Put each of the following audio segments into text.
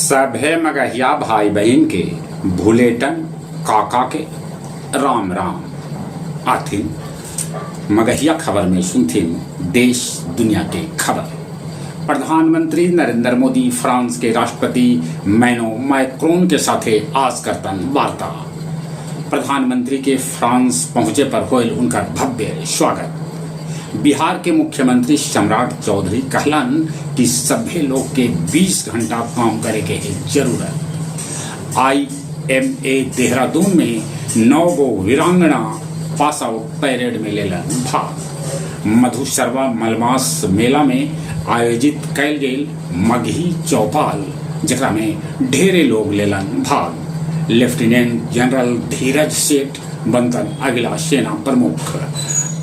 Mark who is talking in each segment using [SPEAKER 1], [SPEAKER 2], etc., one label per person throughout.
[SPEAKER 1] सभे मगहिया भाई बहिन के भुलेटन काका के राम राम। आथिन मगहिया खबर में सुनथिन देश दुनिया के खबर। प्रधानमंत्री नरेंद्र मोदी फ्रांस के राष्ट्रपति मैनो मैक्रोन के साथे आज करतन वार्ता। प्रधानमंत्री के फ्रांस पहुंचे पर होयल उनका भव्य स्वागत। बिहार के मुख्यमंत्री सम्राट चौधरी कहलन कि सभे लोग के 20 घंटा काम करे के है जरूरत। आईएमए देहरादून में 9 गो वीरांगना पास आउट परेड में लेलन भाग। मधुशर्वा मलमास मेला में आयोजित कैल गेल मगही चौपाल, जेकरा में ढेरे लोग लेलन भाग। लेफ्टिनेंट जनरल धीरज सेठ बनतन अगला सेना प्रमुख।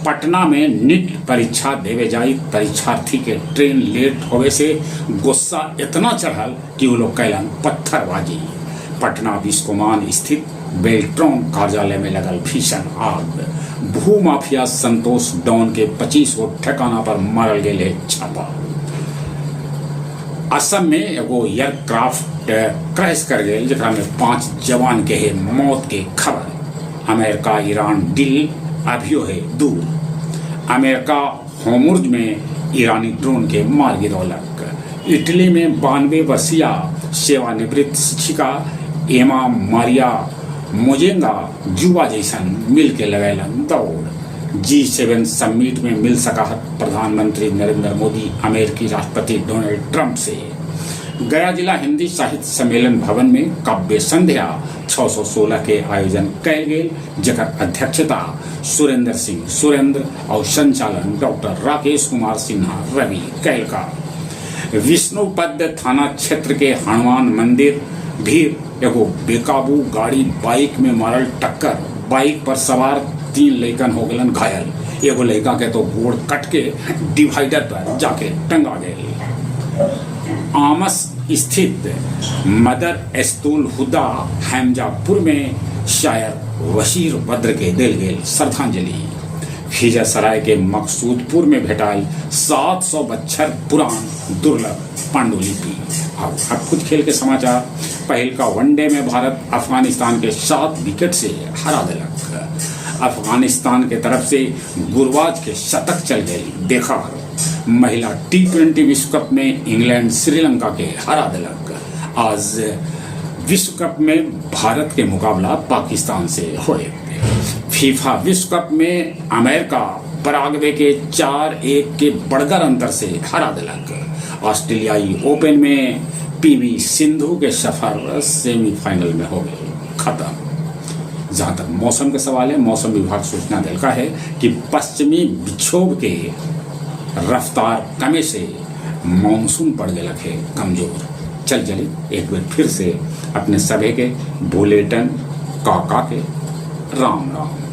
[SPEAKER 1] पटना में नीट परीक्षा देवे जाई परीक्षार्थी के ट्रेन लेट होवे से गुस्सा इतना चढ़ल कि वो लोग कैलन पत्थरबाजी। पटना बिस्कोमान स्थित बेल्ट्रॉन कार्यालय में लगल भीषण आग। भूमाफिया संतोष डॉन के 25 गो ठिकाना पर मारल गेल है छापा। असम में एगो एयरक्राफ्ट क्रैश कर गेल, जेकरा में 5 जवान के है मौत के खबर। अमेरिका ईरान डील अभियो है दूर। अमेरिका होर्मुज में ईरानी ड्रोन के मार गिरौलक। इटली में 92 वर्षीय सेवानिवृत्त शिक्षिका एमा मारिया मोजेंगा जुआ जैसन मिल के लगैलन दौड़। G7 summit में मिल सका प्रधानमंत्री नरेंद्र मोदी अमेरिकी राष्ट्रपति डोनाल्ड ट्रंप से। गया जिला हिंदी साहित्य सम्मेलन भवन में काव्य संध्या 616 के आयोजन कैल गेल, जकर अध्यक्षता सुरेंद्र सिंह सुरेंद्र और संचालन डॉक्टर राकेश कुमार सिन्हा रवि कैलका। विष्णुपद थाना क्षेत्र के हनुमान मंदिर भीड़ एगो बेकाबू गाड़ी बाइक में मारल टक्कर। बाइक पर सवार 3 लइकन हो गलन घायल। एगो लड़का के तो गोड़ कट के डिवाइडर पर जाके टंगा गए। आमस स्थित मदर एस्तुल हुदा हैमजापुर में शायर वशीर बद्र के दिल गेल श्रद्धांजलि। खिजरसराय के मकसूदपुर में भेटाइल 700 बच्छर पुरान दुर्लभ पांडुलिपि। अब कुछ खेल के समाचार। पहल का वनडे में भारत अफगानिस्तान के 7 विकेट से हरा दिलक। अफगानिस्तान के तरफ से गुरबाज के शतक चल गए बेकार। महिला T20 विश्व कप में इंग्लैंड श्रीलंका के हरा दिलक। आज विश्व कप में भारत के मुकाबला पाकिस्तान से होए। फीफा विश्व कप में अमेरिका पराग्वे के 4-1 के बड़गर अंतर से हरा दिलक। ऑस्ट्रेलियाई ओपन में पीवी सिंधु के सफर सेमीफाइनल में हो गए खत्म। जहां तक मौसम के सवाल है, मौसम विभाग सूचना दिलका है कि पश्चिमी विक्षोभ के रफ्तार कमे से मानसून पड़ गया है कमजोर। चल चली एक बार फिर से अपने सभे के बुलेटिन काका के राम राम।